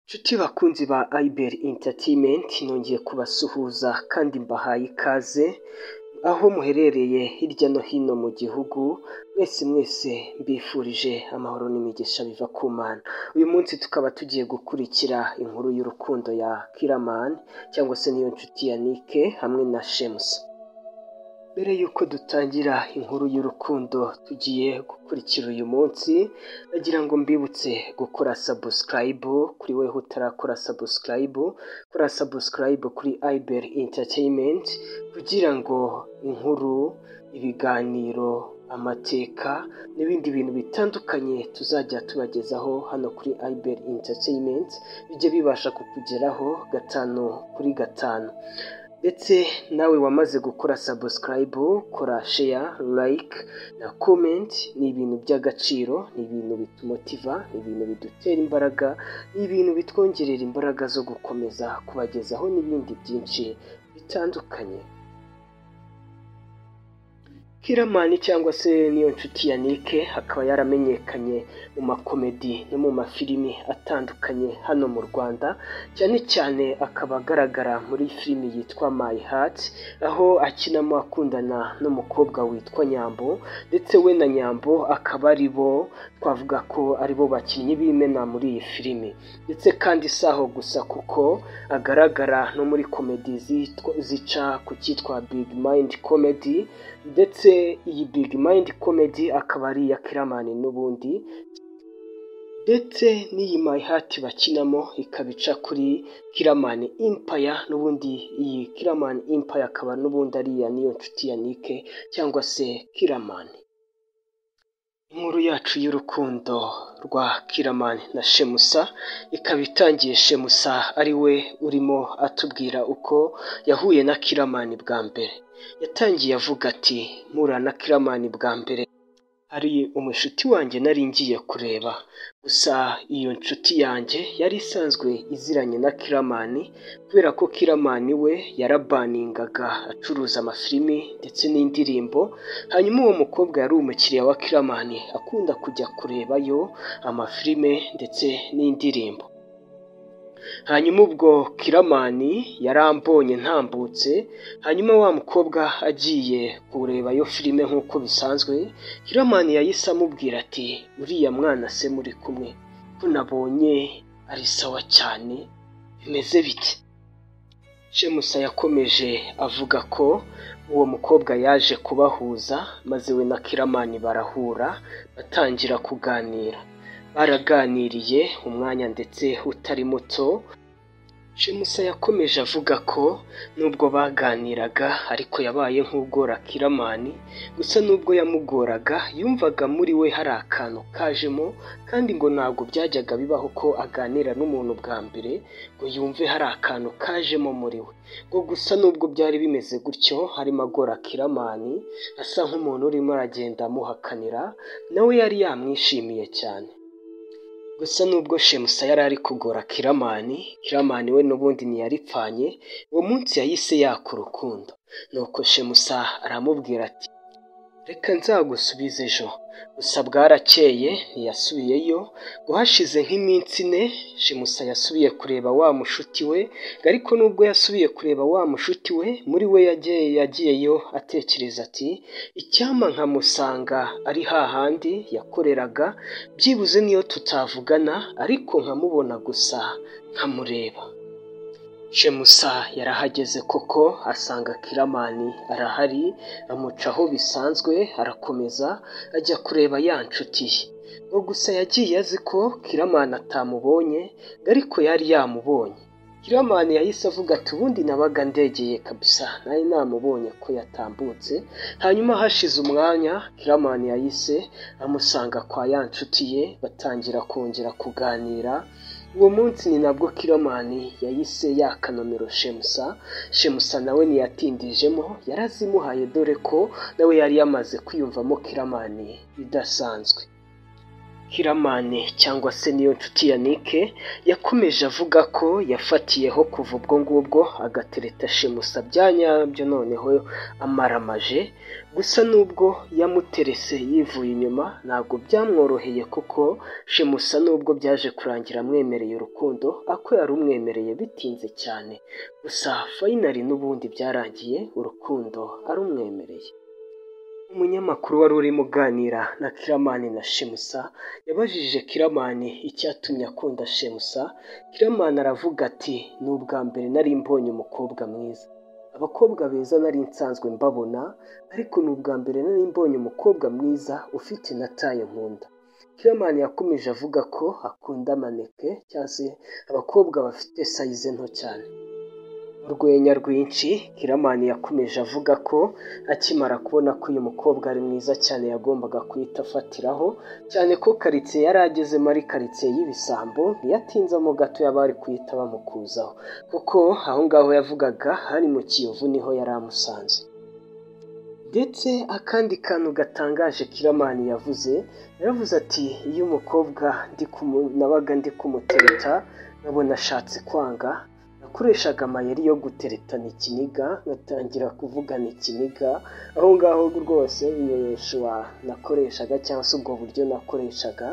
Nshuti bakunzi ba Iber Entertainment, nongeye kubasuhuza kandi mbahaye ikaze aho muherereye hirya no hino mu gihugu. Mwese mwese mbifurije amahoro n'imigisha biva ku Mana. Uyu munsi tukaba tugiye gukurikira inkuru y'urukundo ya Killaman cyangwa se niyo nshuti Yannick hamwe na Shemusa. Mbere y'uko dutangira inkuru y'urukundo tugiye gukurikira uyu munsi, nagira ngo mbibutse gukora subscribe. Kuri weho utarakora subscribe, kora subscribe kuri Iber Entertainment kugira ngo inkuru, ibiganiro, amateka n'ibindi bintu bitandukanye tuzajya tubagezaho hano kuri Iber Entertainment bijye bibasha kukugeraho 5 kuri 5. Ndetse nawe wamaze gukora subscribe, kora share, like na comment. Ni ibintu by'agaciro, ni ibintu bitumotiva, ni ibintu bidutera imbaraga, ni ibintu bitwongerera imbaraga zo gukomeza kubagezaho n'ibindi byinshi bitandukanye. Killaman cyangwa se niyo nshuti Yannick akaba yaramenyekanye mu makomedi no mu mafilimi atandukanye hano mu Rwanda, cyane cyane akaba agaragara muri filimi yitwa My Heart, aho akinamo akundana n'umukobwa witwa Nyambo, ndetse we na Nyambo akaba ari bo twavuga ko ari bo bakinnyi b'imena muri iyi filimi. Ndetse kandi si aho gusa, kuko agaragara no muri komedi zica ku cyitwa Big Mind Comedy, ndetse iyi Big Mind Comedy akaba ari iya Killaman n'ubundi, ndetse n'iyi My Heart bakinamo ikaba ica kuri Killaman Empire n'ubundi. Iyi Killaman Empire akaba n'ubundi ari iya niyo nshuti Yannick cyangwa se Killaman. Inkuru yacu y'urukundo rwa Killaman na Shemusa ikaba itangiye Shemusa ari we urimo atubwira uko yahuye na Killaman bwa mbere. Yatangiye avuga ati: "Mpura na Killaman bwa mbere hari umushuti wanjye nari ngiye kureba, gusa iyo nshuti yanjye yari isanzwe iziranye na Killaman, kubera ko Killaman we yarabaningaga acuruza amafilimi ndetse n'indirimbo. Hanyuma uwo mukobwa yari umukiriya wa Killaman, akunda kujya kurebayo amafilime ndetse n'indirimbo. Hanyuma ubwo Killaman yarambonye ntambutse, hanyuma wa mukobwa agiye kurebayo filime nk'uko bisanzwe, Killaman yahise amubwira ati: 'Uriya mwana se muri kumwe ko nabonye ari sawa cyane, bimeze bite?'" Shemusa yakomeje avuga ko uwo mukobwa yaje kubahuza, maze we na Killaman barahura, batangira kuganira. Baraganiriye umwanya ndetse utari muto. Shemusa yakomeje avuga ko nubwo baganiraga ariko yabaye nk'ugora Killaman, gusa nubwo yamugoraga yumvaga muri we hari akantu kajemo, kandi ngo ntabwo byajyaga bibaho ko aganira n'umuntu bwa mbere ngo yumve hari akantu kajemo muri we. Ngo gusa nubwo byari bimeze gutyo, harimo agora Killaman asa nk'umuntu urimo aragenda amuhakanira, nawe yari yamwishimiye cyane. Gusa nubwo Shemusa yari ari kugora Killaman, Killaman we n'ubundi ntiyaripfanye. Uwo munsi yahise yaka urukundo. Nuko Shemusa aramubwira ati: "Reka nzagusubize ejo." Gusa bwarakeye ntiyasubiyeyo. Ngo hashize nk'iminsi 4 Shemusa yasubiye kureba wa mushuti we, ariko nubwo yasubiye kureba wa mushuti we, muri we yagiyeyo atekereza ati: "Icyampa nkamusanga ari hahandi yakoreraga, byibuze niyo tutavugana ariko nkamubona gusa nkamureba." Shemusa yarahageze koko, asanga Killaman arahari, amucaho bisanzwe, arakomeza ajya kureba ya nshuti ye. Ngo gusa yagiye azi ko Killaman atamubonye, ariko yari yamubonye. Killaman yahise avuga ati: "Ubundi nabaga ndegeye kabisa, nari namubonye ko yatambutse." Hanyuma hashize umwanya Killaman yahise amusanga kwa ya nshuti ye, batangira kongera kuganira. Uwo munsi ni nabwo Killaman yahise yaka nomero Shemusa. Shemusa nawe ntiyatindijemo, yarazimuhaye, dore ko nawe yari yamaze kwiyumvamo Killaman bidasanzwe. Killaman cyangwa se Niyonshuti Yannick yakomeje avuga ko yafatiyeho kuva ubwo ngubwo agatereta Shemusa bya nyabyo noneho amaramaje. Gusa nubwo yamuterese yivuye inyuma ntabwo byamworoheye, kuko Shemusa nubwo byaje kurangira amwemereye urukundo ako yarumwemereye bitinze cyane, gusa finally n'ubundi byarangiye urukundo arumwemereye. Umunyamakuru wari urimo uganira na Killaman na Shemusa yabajije Killaman icyatumye akunda Shemusa. Killaman aravuga ati ni ubwa mbere nari mbonye umukobwa mwiza, abakobwa beza nari nsanzwe mbabona, ariko ni ubwa mbere nari mbonye umukobwa mwiza ufite na taye nkunda. Killaman yakomeje avuga ko akunda maneke cyangwa se abakobwa bafite size nto cyane. Mu rwenya rwinshi Killaman yakomeje avuga ko akimara kubona ko uyu mukobwa ari mwiza cyane yagombaga guhita afatiraho, cyane ko karitsiye yari agezemo ari karitsiye y'ibisambo, ntiyatinzamo gato yaba ari guhita bamukuzaho, kuko aho ngaho yavugaga hari mu Kiyovu niho yari amusanze. Ndetse akandi kantu gatangaje Killaman yavuze, yaravuze ati iyo umukobwa nabaga ndi kumutereta nkabona ashatse kwanga, nakoreshaga amayeri yo guteretana ikiniga, ngatangira kuvugana ikiniga. Aho ngaho rwose iyo nakoreshaga cyangwa se ubwo buryo nakoreshaga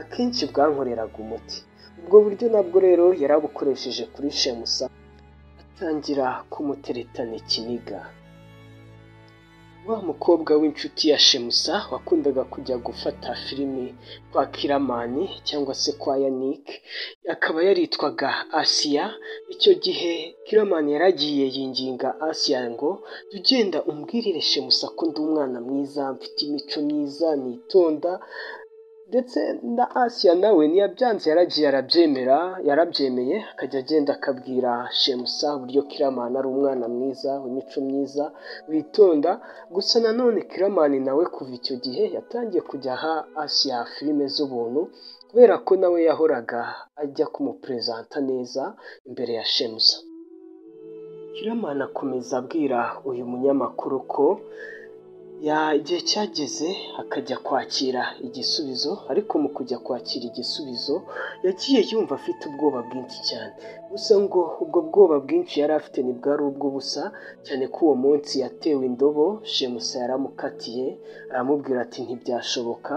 akenshi bwankoreraga umuti. Ubwo buryo nabwo rero yarabukoresheje kuri Shemusa, atangira kumuteretana ikiniga. Wa mukobwa w'inshuti ya Shemusa wakundaga kujya gufata filimi kwa Killaman cyangwa se kwa Yannick, akaba yaritwaga Asiya. Icyo gihe Killaman yaragiye yinginga Asiya ngo jya ugenda umbwirire Shemusa ko ndi umwana mwiza, mfite imico myiza, nitonda. Ndetse na Asiya nawe ntiyabyanze, yaragiye arabyemera, yarabyemeye akajya agenda akabwira Shemusa uburyo Killaman ari umwana mwiza w'imico myiza witonda. Gusa nanone Killaman nawe kuva icyo gihe yatangiye kujya aha Asiya filime z'ubuntu, kubera ko nawe yahoraga ajya kumuperezanta neza imbere ya Shemusa. Killaman akomeza abwira uyu munyamakuru ko igihe cyageze akajya kwakira igisubizo, ariko mu kujya kwakira igisubizo yagiye yumva afite ubwoba bwinshi cyane. Gusa ngo ubwo bwoba bwinshi yari afite ntibwari ubw'ubusa, cyane ko uwo munsi yatewe indobo, Shemusa yaramukatiye aramubwira ati ntibyashoboka.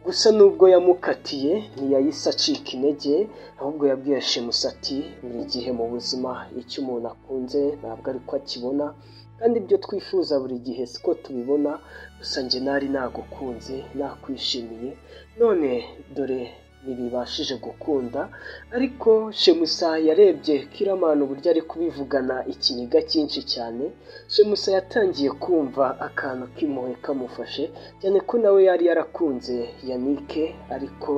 Gusa nubwo yamukatiye ntiyahise acika intege, ahubwo yabwiye Shemusa ati buri gihe mu buzima icyo umuntu akunze ntabwo ariko akibona, kandi ibyo twifuza buri gihe siko tubibona. Gusa njye nari nagukunze, nakwishimiye, none dore ntibibashije gukunda. Ariko Shemusa yarebye Killaman uburyo ari kubivugana ikiniga cyinshi cyane, Shemusa yatangiye kumva akantu k'impuhwe kamufashe, cyane ko nawe yari yarakunze Yannick, ariko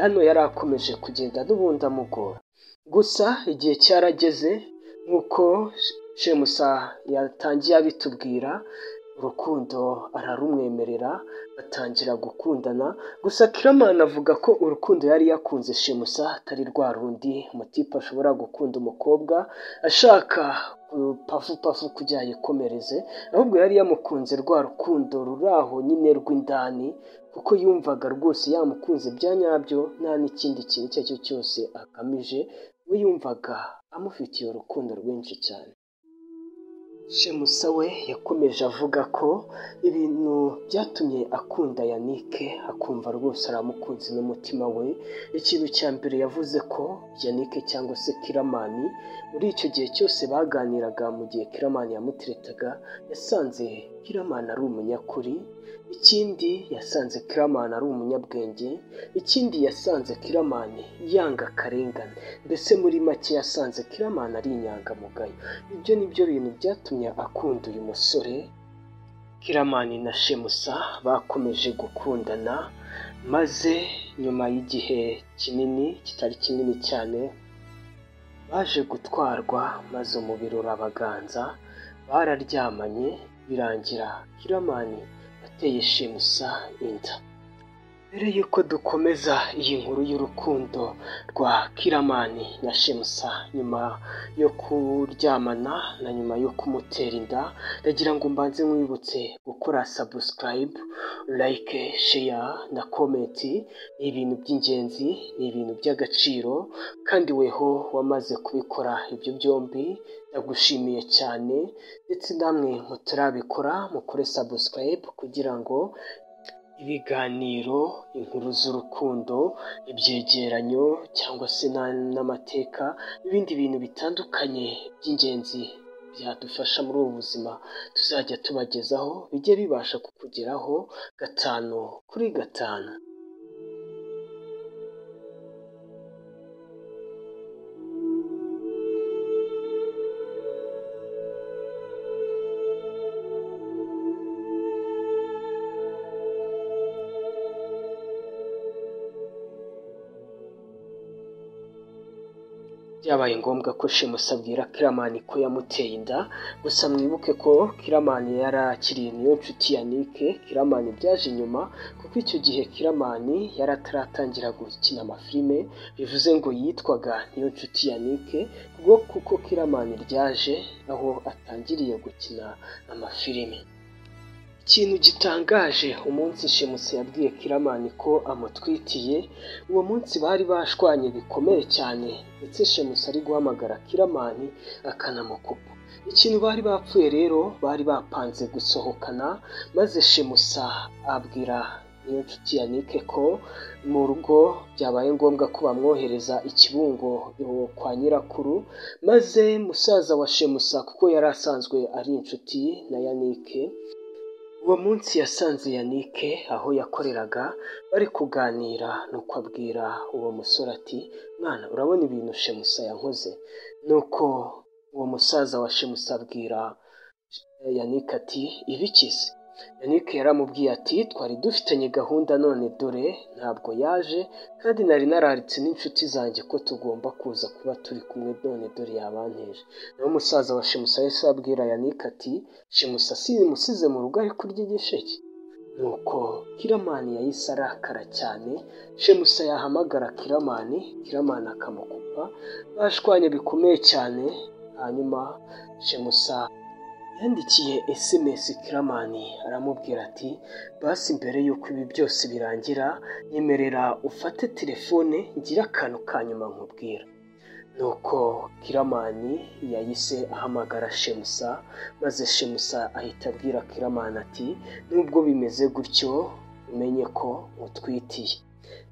hano yari akomeje kugenda n'ubundi amugora. Gusa igihe cyarageze nk'uko Shemusa yatangiye abitubwira, urukundo ararumwemerera batangira gukundana. Gusa Killaman avuga ko urukundo yari yakunze Shemusa atari rwa rundi umutipe ashobora gukunda umukobwa ashaka pafu pafu kugira yikomereze, ahubwo yari yamukunze rwa rukundo ruri aho nyine rw'indani, kuko yumvaga rwose yamukunze bya nyabyo nta n'ikindi kintu icyo ari cyo cyose agamije, we yumvaga amufitiye urukundo rwinshi cyane. Shemusa we yakomeje avuga ko ibintu byatumye akunda Yannick akumva rwose aramukunze n'umutima we. Ikintu cya mbere yavuze ko Yannick cyangwa se Killaman muri icyo gihe cyose baganiraga, mu gihe Killaman yamuteretaga, yasanze Killaman ari umunyakuri. Ikindi yasanze Killaman ari umunyabwenge. Ikindi yasanze Killaman yanga akarengane. Mbese muri make yasanze Killaman ari inyangamugayo. Ibyo ni byo bintu byatumye akunda uyu musore. Killaman na Shemusa bakomeje gukundana, maze nyuma y'igihe kinini kitari kinini cyane baje gutwarwa, maze umubiri urabaganza, bararyamanye, birangira Killaman ateye Shemusa inda. Mbere y'uko dukomeza iyi nkuru y'urukundo rwa Killaman na Shemsa nyuma yo kuryamana na nyuma yo kumutera inda, ndagira ngo mbanze nkwibutse gukora subscribe, like, share na comment. Ni ibintu by'ingenzi, ni ibintu by'agaciro, kandi weho wamaze kubikora ibyo byombi ndagushimiye cyane, ndetse namwe mutarabikora mukore subscribe kugira ngo ibiganiro, inkuru z'urukundo, ibyegeranyo cyangwa se n'amateka n'ibindi bintu bitandukanye by'ingenzi byadufasha muri ubu buzima tuzajya tubagezaho, bijye bibasha kukugeraho 5 kuri 5. Byabaye ngombwa ko Shemusa abwira Killaman ko yamuteye inda, gusa mwibuke ko Killaman yari akiri Niyonshuti Yannick. Killaman byaje nyuma kuko icyo gihe Killaman yari ataratangira gukina amafilime, bivuze ngo yitwaga Niyonshuti Yannick kuko Killaman ryaje aho atangiriye gukina amafilime. Ikintu gitangaje, umunsi Shemusa yabwiye Killaman ko amutwitiye, uwo munsi bari bashwanye bikomeye cyane, ndetse Shemusa ari guhamagara Killaman akanamukupa. Ikintu bari bapfuye rero, bari bapanze gusohokana, maze Shemusa abwira Niyonshuti Yannick ko mu rugo byabaye ngombwa ko bamwohereza i Kibungo kwa nyirakuru, maze musaza wa Shemusa kuko yari asanzwe ari inshuti na Yannick, uwo munsi yasanze Yannick aho yakoreraga bari kuganira, nuko abwira uwo musore ati mwana urabona ibintu Shemusa yankoze. Nuko uwo musaza wa Shemusa abwira Yannick ati ibikize. Yannick yaramubwiye ati twari dufitanye gahunda none dore ntabwo yaje, kandi nari nararitse n'inshuti zanjye ko tugomba kuza kuba turi kumwe, none dore yabanteje. Naho umusaza wa Shemusa yahise abwira Yannick ati Shemusa simusize mu rugo ari kurya igisheke. Nuko Killaman yahise arakara cyane, Shemusa yahamagara Killaman, Killaman akamukupa, bashwanye bikomeye cyane. Hanyuma Shemusa yandikiye SMS Killaman aramubwira ati basi mbere y'uko ibi byose birangira nyemerera ufate telefone ngira akantu ka nyuma nkubwira. Nuko Killaman yahise ahamagara Shemusa, maze Shemusa ahita abwira Killaman ati nubwo bimeze gutyo umenye ko utwitiye.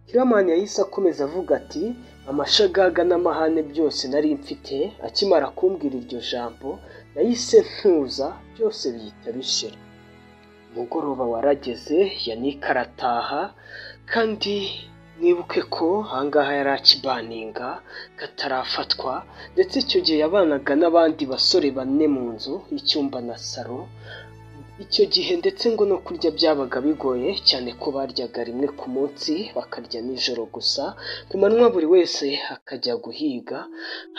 Killaman yahise akomeza avuga ati amashagaga n'amahane byose nari mfite, akimara kumbwira iryo jambo nahise ntuza byose bihita bishira. Umugoroba warageze Yannick arataha, kandi mwibuke ko ahangaha yari akibaninga katarafatwa, ndetse icyo gihe yabanaga n'abandi basore 4 mu nzu y'icyumba na salo. Icyo gihe ndetse ngo no kurya byabaga bigoye cyane ko baryaga rimwe ku munsi bakarya nijoro gusa, ku manywa buri wese akajya guhiga.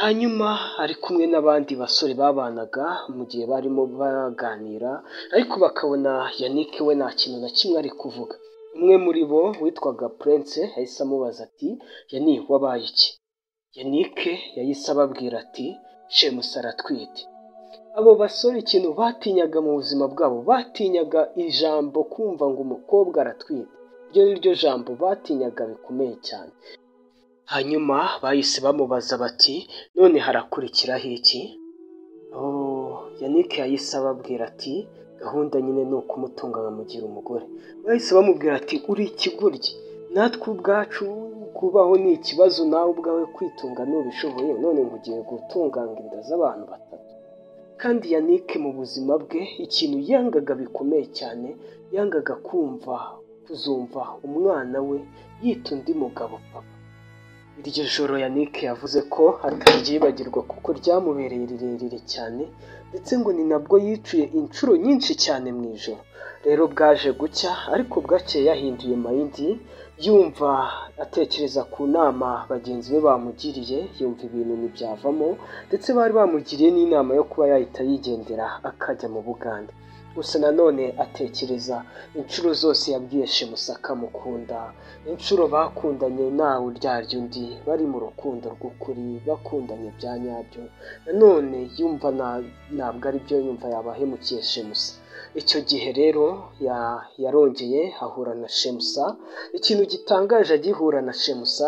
Hanyuma ari kumwe n'abandi basore babanaga mu gihe barimo baganira, ariko bakabona Yannick we nta kintu na kimwe ari kuvuga. Umwe muri bo witwaga Prince yahise amubaza ati Yani wabaye iki? Yannick yahise ababwira ati Shemusa aratwite. Abo basore ikintu batinyaga mu buzima bwabo, batinyaga ijambo kumva ngo umukobwa aratwite, iryo ni ryo jambo batinyaga bikomeye cyane. Hanyuma bahise bamubaza bati none harakurikiraho iki? Yannick yahise ababwira ati gahunda nyine ni ukumutunga nkamugira umugore. Bahise bamubwira ati uri ikigoryi, natwe ubwacu kubaho ni ikibazo, nawe ubwawe kwitunga ntubishoboye, none ngo ugiye gutunganga inda z'abantu 3. Kandi Yannick mu buzima bwe ikintu yangaga bikomeye cyane, yangaga kumva kuzumva umwana we yita undi mugabo papa. Iryo joro Yannick yavuze ko ataryibagirwa kuko ryamubereye rirerire cyane, ndetse ngo ni nabwo yicuye inshuro nyinshi cyane mu ijoro. Rero bwaje gucya, ariko bwakeye yahinduye mayindi Yumva atekereza ku nama bagenzi be bamugiriye, yumva ibintu ntibyavamo, ndetse bari bamugiriye n'inama yo kuba yahita yigendera akajya mu Bugande. Gusa nanone atekereza inshuro zose yabwiye Shemusa akamukunda, inshuro bakundanye nawe uryarya undi, bari mu rukundo rw'ukuri, bakundanye bya nyabyo. Nanone yumva ntabwo ari byo, yumva yabahemukiye Shemusa. Icyo gihe rero yarongeye ahura na Shemusa. Ikintu gitangaje, agihura na Shemusa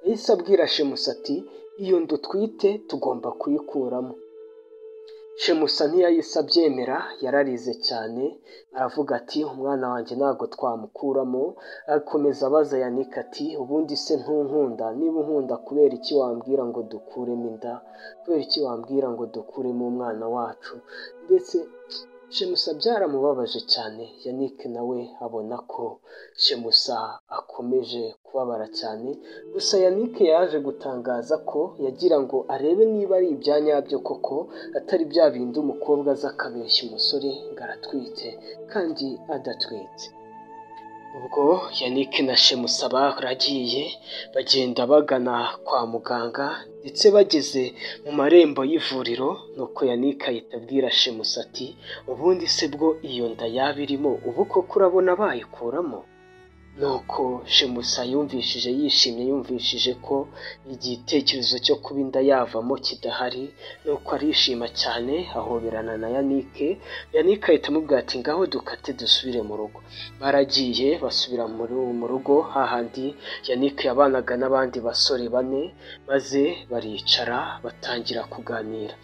yahise abwira Shemusa ati iyo nda utwite tugomba kuyikuramo. Shemusa ntiyahise abyemera, yararize cyane, aravuga ati umwana wanjye ntabwo twamukuramo. Akomeza abaza Yannick ati ubundi se ntunkunda? Niba unkunda kubera iki wambwira ngo dukuremo inda? Kubera iki wambwira ngo dukuremo umwana wacu? Ndetse Shemusa byaramubabaje cyane. Yannick nawe abona ko Shemusa akomeje kubabara cyane. Gusa Yannick yaje gutangaza ko yagira ngo arebe niba ari ibya nyabyo koko, atari bya bindi umukobwa aza akabeshya umusore ngo aratwite kandi adatwite. Ubwo Yannick na Shemusa baragiye bagenda bagana kwa muganga, ndetse bageze mu marembo y'ivuriro, nuko Yannick ahita abwira Shemusa ati ubundi se bwo iyo nda yaba irimo, ubu koko urabona bayikuramo? Nuko Shemusa yumvishije yishimye, yumvishije ko igitekerezo cyo kuba inda yavamo kidahari, nuko arishima cyane, ahoberana na Yannick. Yannick ahita amubwira ati ngaho dukate dusubire mu rugo. Baragiye basubira mu rugo hahandi Yannick yabanaga n'abandi basore bane, maze baricara batangira kuganira.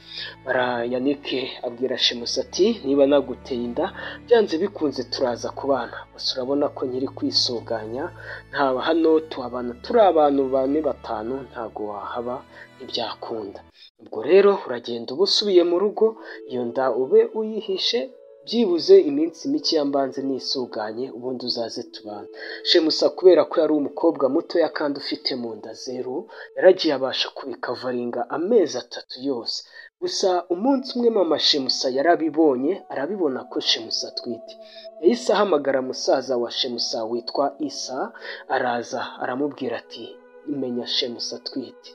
Yannick abwira Shemusa ati niba naguteye inda byanze bikunze turaza kubana, gusa urabona ko nkiri kwisuganya, ntaba hano tuhabana turi abantu bane batanu, ntago wahaba, ntibyakunda. Ubwo rero uragenda uba usubiye mu rugo, iyo nda ube uyihishe byibuze iminsi mike yambanze nisuganye, ubundi uzaze tubana. Shemusa kubera ko yari umukobwa mutoya kandi ufite mu nda zeru, yaragiye abasha kubikavaringa amezi 3 yose. Gusa umunsi umwe mama Shemusa yarabibonye, arabibona ko Shemusa atwite. Yahise ahamagara musaza wa Shemusa witwa Isa, araza aramubwira ati menya Shemusa atwite.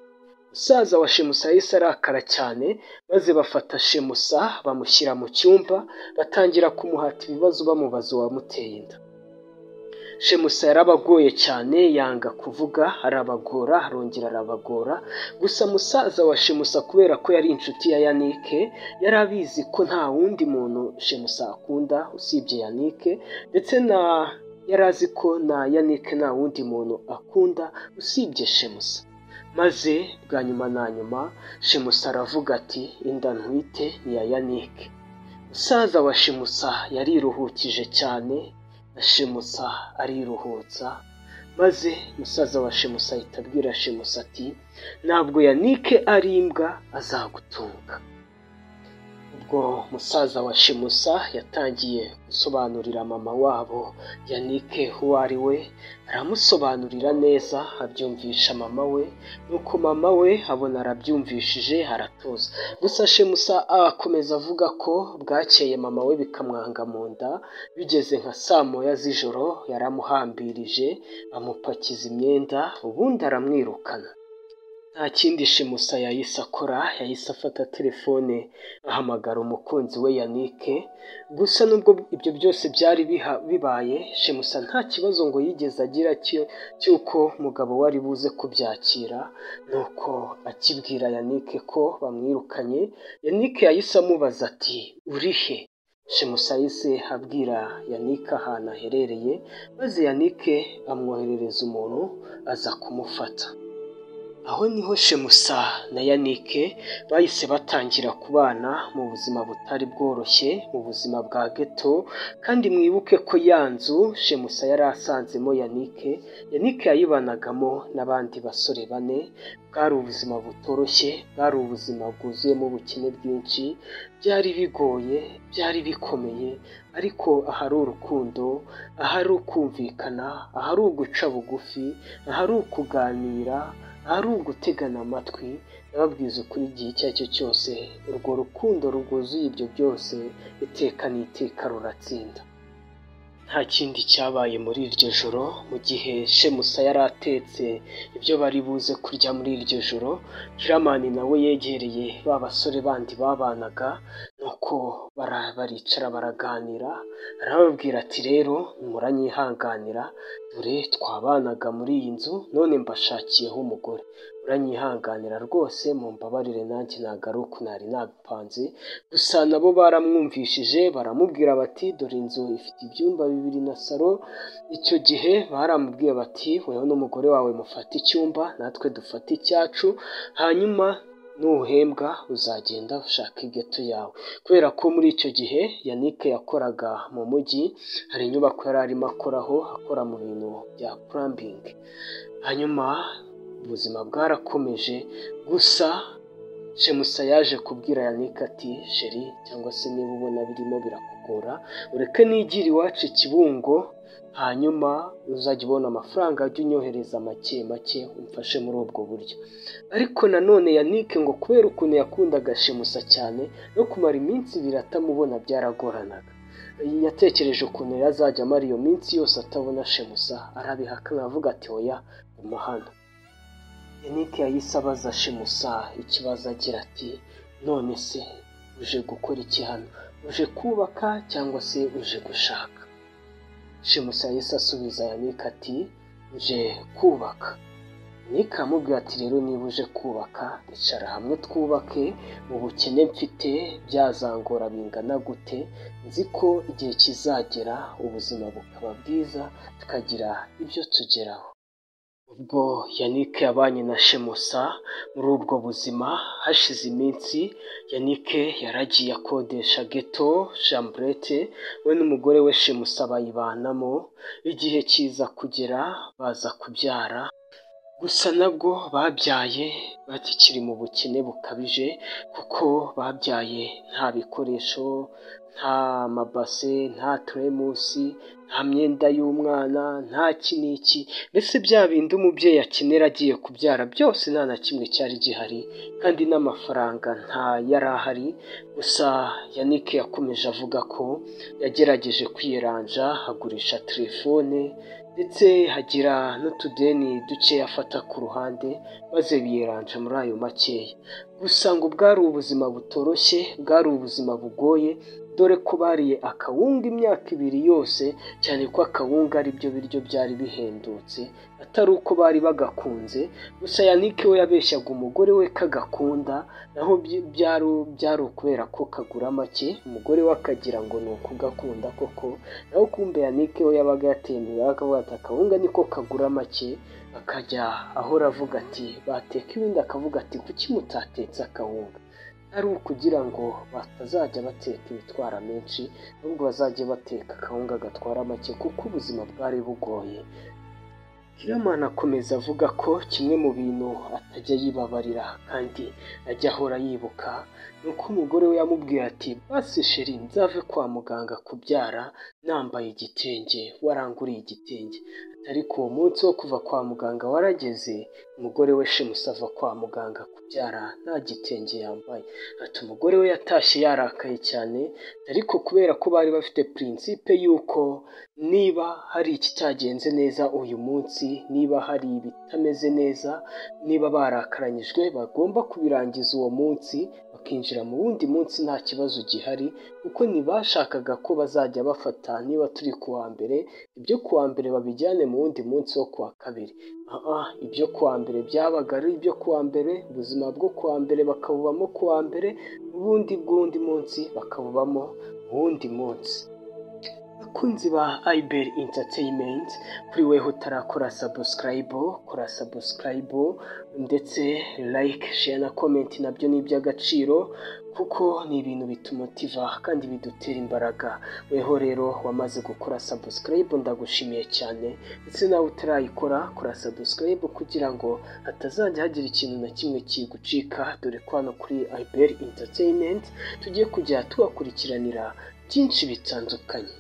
Musaza wa Shemusa yahise arakara cyane, maze bafata Shemusa bamushyira mu cyumba, batangira kumuhata ibibazo bamubaza uwamuteye inda. Shemusa yarabagoye cyane, yanga kuvuga, arabagora, arongera arabagora. Gusa musaza wa Shemusa kubera ko yari inshuti ya Yannick, yari abizi ko nta wundi muntu Shemusa akunda usibye Yannick, ndetse na yari azi ko na Yannick nta wundi muntu akunda usibye Shemusa. Maze bwa nyuma na nyuma Shemusa aravuga ati inda ntwite ni iya Yannick. Musaza wa Shemusa yariruhukije cyane, na Shemusa ariruhutsa, maze musaza wa Shemusa ahita abwira Shemusa ati ntabwo Yannick ari imbwa azagutunga. Ubwo musaza wa Shemusa yatangiye gusobanurira mama wabo Yannick uwo ari we, aramusobanurira neza, abyumvisha mama we, nuko mama we abona arabyumvishije aratuza. Gusa Shemusa akomeza avuga ko bwakeye mama we bikamwanga mu nda, bigeze nka saa 1 z'ijoro yaramuhambirije amupakiza imyenda, ubundi aramwirukana. Nta kindi Shemusa yahise akora, yahise afata telefone ahamagara umukunzi we Yannick. Gusa nubwo ibyo byose byari bibaye, Shemusa nta kibazo ngo yigeze agira cy'uko umugabo we ari buze kubyakira. Nuko akibwira Yannick ko bamwirukanye, Yannick yahise amubaza ati uri he? Shemusa yahise abwira Yannick ahantu aherereye, maze Yannick amwoherereza umuntu aza kumufata. Aho niho Shemusa na Yannick bahise batangira kubana mu buzima butari bworoshye, mu buzima bwa ghetto. Kandi mwibuke ko ya nzu Shemusa yari asanzemo Yannick, Yannick yayibanagamo n'abandi basore bane. Bwari ubuzima butoroshye, bwari ubuzima bwuzuyemo ubukene bwinshi, byari bigoye, byari bikomeye, ariko ahari urukundo, ahari ukumvikana, ahari uguca bugufi, ahari ukuganira, ahari ugutegana amatwi, nababwiza ukuri igihe icyo ari cyo cyose, urwo rukundo rwuzuye ibyo byose, iteka n'iteka ruratsinda. Nta kindi cyabaye muri iryo joro, mu gihe Shemusa yari atetse ibyo bari buze kurya muri iryo joro, Killaman nawe yegereye ba basore bandi babanaga, nuko baricara baraganira, arababwira ati rero muranyihanganira, dore twabanaga muri iyi nzu none mbashakiyeho umugore, muranyihanganira rwose mumbabarire nanjye ntabwo ari uku nari nabipanze. Gusa nabo baramwumvishije baramubwira bati dore inzu ifite ibyumba bibiri na salo. Icyo gihe baramubwiye bati wewe n'umugore wawe mufate icyumba natwe dufate icyacu, hanyuma nuhembwa uzagenda ushaka igeto yawe. Kubera ko muri icyo gihe Yannick yakoraga mu mujyi, hari inyubako yari arimo akoraho, akora mu bintu bya plumbing. Hanyuma ubuzima bwarakomeje, gusa Shemusa yaje kubwira Yannick ati sheri, cyangwa se niba ubona birimo birakugora ureke nigire iwacu Kibungo, hanyuma uzajya ubona amafaranga ujye unyohereza make make umfashe muri ubwo buryo. Ariko nanone Yannick ngo kubera ukuntu yakundaga Shemusa cyane, no kumara iminsi ibiri atamubona byaragoranaga. Yatekereje ukuntu yari azajya amara iyo minsi yose atabona Shemusa, arabihakana avuga ati oya guma hano. Yannick yahise abaza Shemusa ikibazo agira ati none se uje gukora iki hano? Uje kubaka cyangwa se uje gushaka? Shemusa yahise asubiza Yannick ati nje kubaka. Yannick aramubwira ati rero niba uje kubaka icara hamwe twubake, mu bukene mfite byazangora bingana gute, nzi ko igihe kizagera ubuzima bukaba bwiza tukagira ibyo tugeraho. Ubwo Yannick yabanye na Shemusa muri ubwo buzima, hashize iminsi Yannick yaragiye akodesha geto chambrette, we n'umugore we Shemusa bayibanamo. Igihe kiza kugera baza kubyara, gusa nabwo babyaye bakiri mu bukene bukabije, kuko babyaye nta bikoresho, nta mabase, nta teremusi, nta myenda y'umwana, nta iki n'iki, mbese bya bindi umubyeyi akenera agiye kubyara byose nta na kimwe cyari gihari, kandi n'amafaranga nta yari ahari. Gusa Yannick yakomeje avuga ko yagerageje kwiyeranja agurisha telefone, ndetse hagira n'utudeni dukeya afata ku ruhande, maze biyeranja muri ayo makeya. Gusa ngo bwari ubuzima butoroshye, bwari ubuzima bugoye, dore ko bariye akawunga imyaka ibiri yose, cyane ko akawunga ari byo biryo byari bihendutse, atari uko bari bagakunze. Gusa Yannick we yabeshyaga umugore we kagakunda, naho byari ukubera ko kagura make, umugore we akagira ngo ni ukugakunda koko, naho kumbe Yannick we yabaga yateye imibare akavuga ati akawunga niko kagura make, akajya ahora avuga ati bateka ibindi, akavuga ati kuki mutatetse akawunga? Ari ukugira ngo batazajya bateka ibitwara menshi, ahubwo bazajya bateka akawunga gatwara make, kuko ubuzima bwari bugoye. Killaman akomeza avuga ko kimwe mu bintu atajya yibabarira kandi ajya ahora yibuka, ni uko umugore we yamubwiye ati basi sheri nzave kwa muganga kubyara nambaye igitenge, waranguriye igitenge. Ariko uwo munsi wo kuva kwa muganga warageze, umugore we Shemusa ava kwa muganga kubyara nta gitenge yambaye. Ati umugore we yatashye yarakaye cyane, ariko kubera ko bari bafite principe y'uko niba hari ikitagenze neza uyu munsi, niba hari ibitameze neza, niba barakaranyijwe bagomba kubirangiza uwo munsi, bakinjira mu wundi munsi nta kibazo gihari, kuko ntibashakaga ko bazajya bafata niba turi kuwa mbere, ibyo kuwa mbere babijyane mu wundi munsi wo kuwa kabiri. Ibyo kuwa mbere byabaga ari ibyo kuwa mbere, ubuzima bwo kuwa mbere bakabubamo kuwa mbere, ubundi bw'undi munsi bakabubamo uwundi munsi. Bakunzi ba Ibel Entertainment, kuri weho utarakora subscribe, kora subscribe, ndetse like, share na comment nabyo ni iby'agaciro, kuko ni ibintu bitumotiva kandi bidutera imbaraga. Weho rero wamaze gukora subscribe ndagushimiye cyane, ndetse nawe utarayikora kora subscribe kugira ngo hatazajya hagira ikintu na kimwe kigucika, dore ko hano kuri Ibel Entertainment tugiye kujya tubakurikiranira byinshi bitandukanye.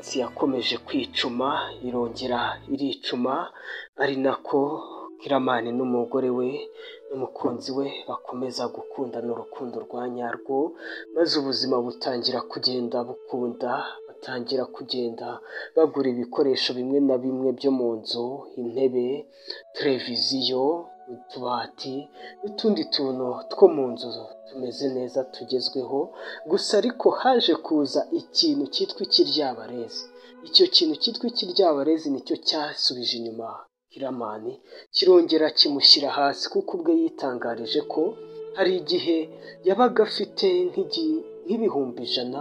Iminsi yakomeje kwicuma, irongera iricuma, ari nako Killaman n'umugore we n'umukunzi we bakomeza gukundana urukundo rwa nyarwo, maze ubuzima butangira kugenda bukunda, batangira kugenda bagura ibikoresho bimwe na bimwe byo mu nzu, intebe, televiziyo, utubati n'utundi tuntu two mu nzu tumeze neza tugezweho. Gusa ariko haje kuza ikintu cyitwa ikiryabarezi. Icyo kintu cyitwa ikiryabarezi nicyo cyasubije inyuma Killaman, kirongera kimushyira hasi, kuko ubwe yitangarije ko hari igihe yabaga afite nk'ibihumbi 100,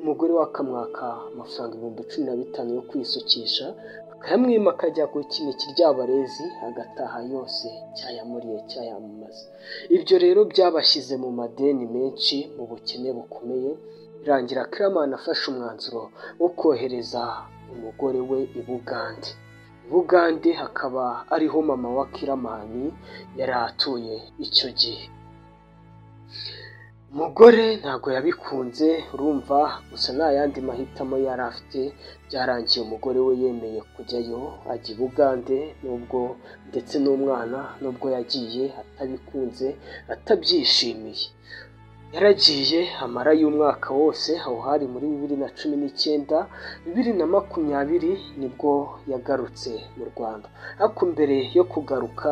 umugore we akamwaka amafaranga 15,000 yo kwisukisha, akayamwima akajya gukina ikiryabarezi, agataha yose cyayamuriye cyayamamaza. Ibyo rero byabashyize mu madeni menshi, mu bukene bukomeye, birangira Killaman afashe umwanzuro wo kohereza umugore we i Bugande. I Bugande hakaba ariho mama wa Killaman yari atuye icyo gihe. Umugore ntabwo yabikunze, urumva gusa nta yandi mahitamo yari afite. Byarangiye umugore we yemeye kujyayo, ajya i Bugande, nubwo ndetse n'umwana, nubwo yagiye atabikunze, atabyishimiye. Yaragiye amarayo umwaka wose, aho hari muri 2019, 2020 nibwo yagarutse mu Rwanda. Ariko mbere yo kugaruka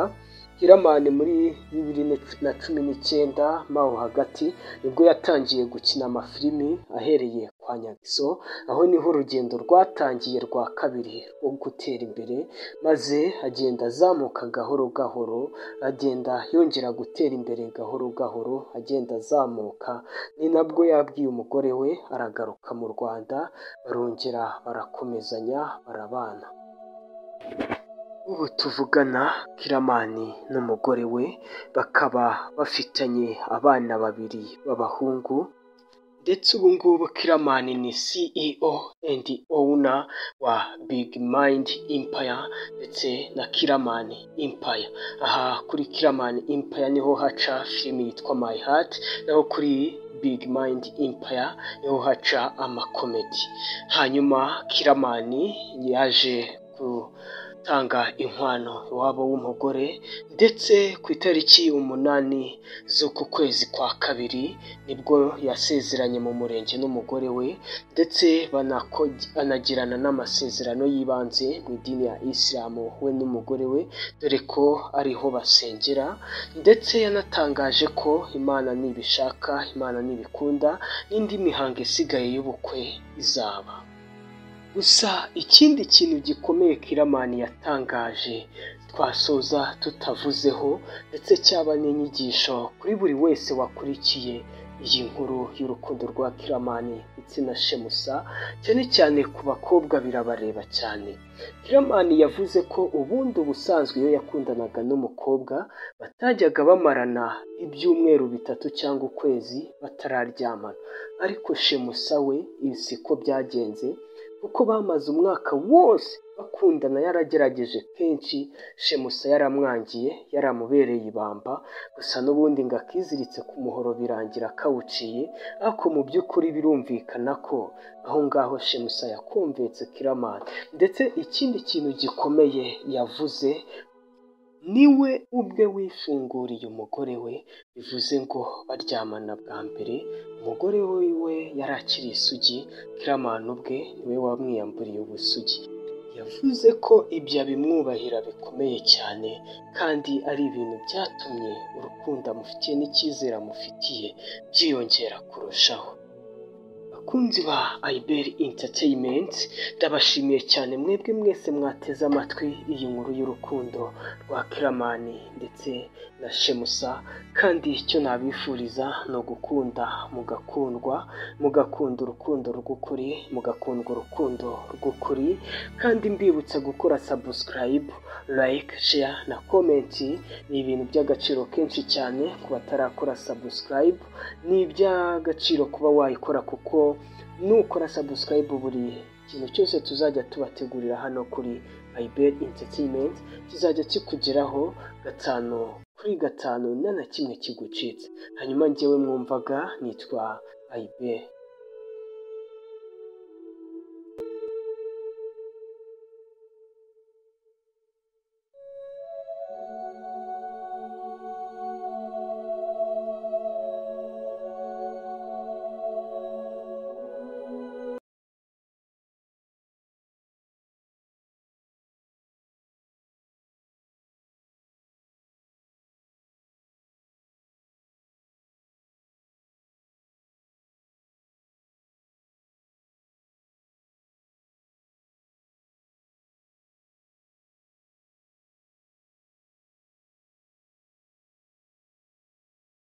Killaman muri 2019 maho hagati, nibwo yatangiye gukina amafilimi ahereye kwa Nyagiso. Aho niho urugendo rwatangiye rwa kabiri rwo gutera imbere, maze agenda azamuka gahoro gahoro, agenda yongera gutera imbere gahoro gahoro, agenda azamuka. Ni nabwo yabwiye umugore we aragaruka mu Rwanda, barongera barakomezanya barabana. Ubu tuvugana Killaman n'umugore we bakaba bafitanye abana babiri b'abahungu, ndetse ubu ngubu Killaman ni CEO and owner wa Big Mind Empire ndetse na Killaman Empire. Aha kuri Killaman Empire niho haca filimi yitwa My Heart, naho kuri Big Mind Empire niho haca amakomedi. Hanyuma Killaman yaje gutanga inkwano iwabo w'umugore, ndetse ku itariki 8 z'uku kwezi kwa kabiri nibwo yasezeranye mu murenge n'umugore we, ndetse banagirana n'amasezerano y'ibanze mu idini ya Isilamu we n'umugore we, dore ko ariho basengera. Ndetse yanatangaje ko Imana nibishaka, Imana nibikunda, n'indi mihango isigaye y'ubukwe izaba. Gusa ikindi kintu gikomeye Killaman yatangaje twasoza tutavuzeho, ndetse cyaba n'inyigisho kuri buri wese wakurikiye iyi nkuru y'urukundo rwa Killaman ndetse na Shemusa, cyane cyane ku bakobwa birabareba cyane. Killaman yavuze ko ubundi ubusanzwe iyo yakundanaga n'umukobwa batajyaga bamarana ibyumweru 3 cyangwa ukwezi batararyamana, ariko Shemusa we siko byagenze, kuko bamaze umwaka wose bakundana, yaragerageje kenshi, Shemusa yaramwangiye, yaramubereye ibamba, gusa n'ubundi ngo akiziritse ku muhoro birangira kawuciye. Ariko mu by'ukuri birumvikana ko aho ngaho Shemusa yakumvetse Killaman. Ndetse ikindi kintu gikomeye yavuze, niwe ubwe wifunguriye umugore we, bivuze ngo baryamana bwa mbere umugore wiwe yari akiri isugi, Killaman ubwe niwe wamwiyamburiye ubusugi. Yavuze ko ibyo abimwubahira bikomeye cyane, kandi ari ibintu byatumye urukundo amufitiye n'icyizere amufitiye byiyongera kurushaho. Bakunzi ba Ayiberi Entertainment, ndabashimiye cyane mwebwe mwese mwateze amatwi iyi nkuru y'urukundo rwa Killaman ndetse na Shemusa, kandi icyo nabifuriza ni ugukunda mugakundwa, mugakunda urukundo rw'ukuri, mugakundwa urukundo rw'ukuri, kandi mbibutsa gukora subscribe, like, share na comment. Ni ibintu by'agaciro kenshi cyane ku batarakora subscribe, ni iby'agaciro kuba wayikora, kuko nukora subscribe buri kintu cyose tuzajya tubategurira hano kuri Ayiberi Entertainment kizajya kikugeraho 5 kuri 5, nta na kimwe kigucitse. Hanyuma njyewe mwumvaga nitwa Ayiberi.